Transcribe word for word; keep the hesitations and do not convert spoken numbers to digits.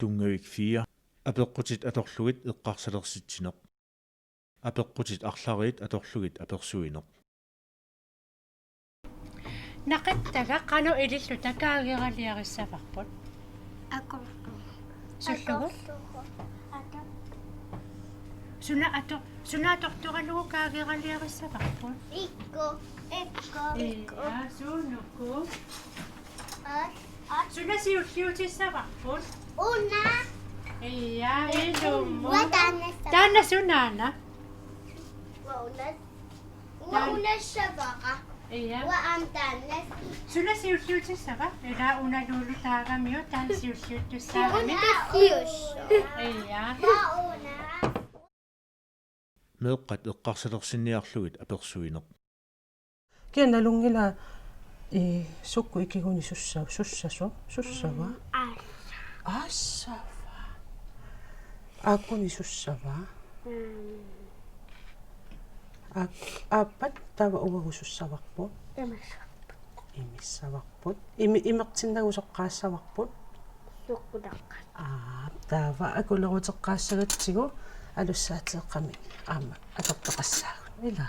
Tunngavik fire. Apeqqutit atorlugit eqqarsalersitsineq. Apeqqutit arlallit atorlugit apersuineq. Naqittaga qanoq ililluta kaageraliarissavarput? Akorlugu. Sullugu? Akorlugu. Ator- Suna ato-, suna atortoralugu kaageraliarissavarput? Ikku. Ikku. Ia, suunuku? At-, at-, Suna siulliutissavarput? Una. Ia, ilumut. Uanga taanna. Taanna sunaana? Uanga una. Uanga una issavara. Ia. Uanga aamma taanna. Suna siulliutissava? Ila una Lulu taagamiuk taanna siulliuttussaagami. Una sius. Ia. Uanga una. Meeqqat eqqarsalersinniarlugit apersuineq. Kia nalunngilaq, ii, sukkut ikiguni sussa-, sussasoq, sussava? Aa. Aassava. Aakkuni sussava? Mm. Aak-, aappat taava uagut sussavarput? Imissavarput. Imissavarput. Imi-, imertinnagu soqqaassavarput? Sukkutaqqat. Aa, taava akuleruteqqaassagatsigu alussaateeqqami aamma atortoqassaagut. Ila.